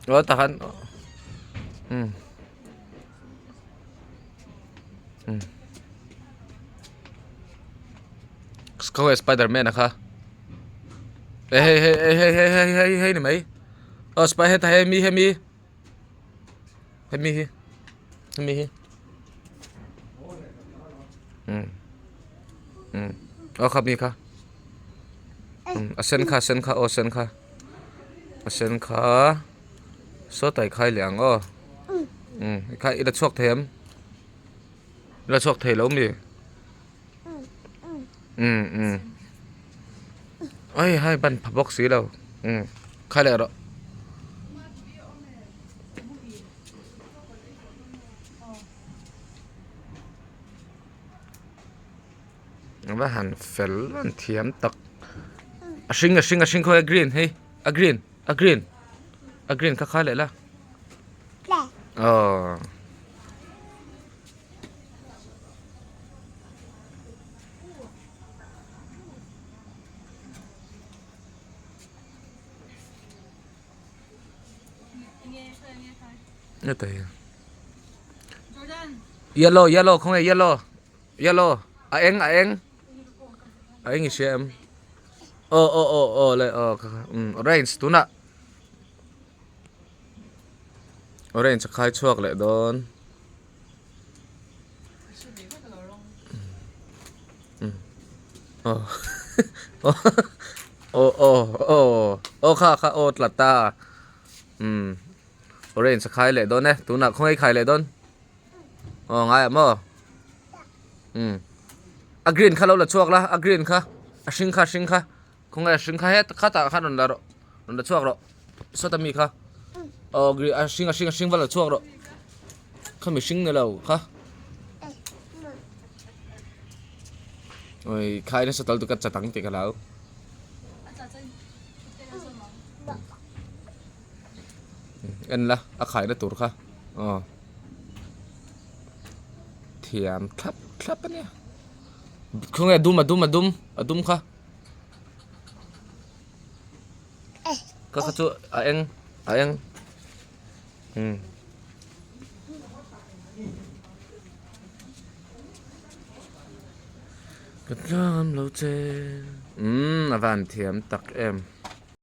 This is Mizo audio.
Aw tah khan umm umm khawnge spiderman a kha eh hei hei hei hei hei hei hei ni mai aw spi heta hemi hemi hemi hi hemi hi umm umm aw kha mi kha umm a sen kha a sen kha aw a sen kha. A sen kha sawtai khai leh ang aw umm kha i la chhuak thei em i la chhuak thei lo mi umm umm ai hai ban pha bawk si lo umm khai leh rawh. A va han fel an thiam tak a hring a hring a hring khawi a green hei a green a green a green kha khai leh la aw. Yellow yellow khawnge yellow. Yellow a eng a eng a eng i hria em aw aw aw aw le aw kha kha umm orange tunah orange a khai chhuak leh dawn umm aw aw aw aw aw kha kha aw tla ta umm orange a khai leh dawn e tunah khawnge i khai leh dawn. Aw ngai ah maw umm a green kha lo la chhuak la a green kha a hring kha a hring kha khawnge a hring kha het khatah khan rawn la rawh rawn la chhuak rawh sawta mi kha aw green a hring a hring a hring va la chhuak rawh khami hring ni lo kha ui khai nasa tal tu ka chat ang tih ka hlau. En la a khaina tur kha aw thiam thlap thlap a nia khawnge a dum a dum a dum a dum kha kha kha chu a eng a eng umm. Ka tlang lo che umm a van thiam tak em.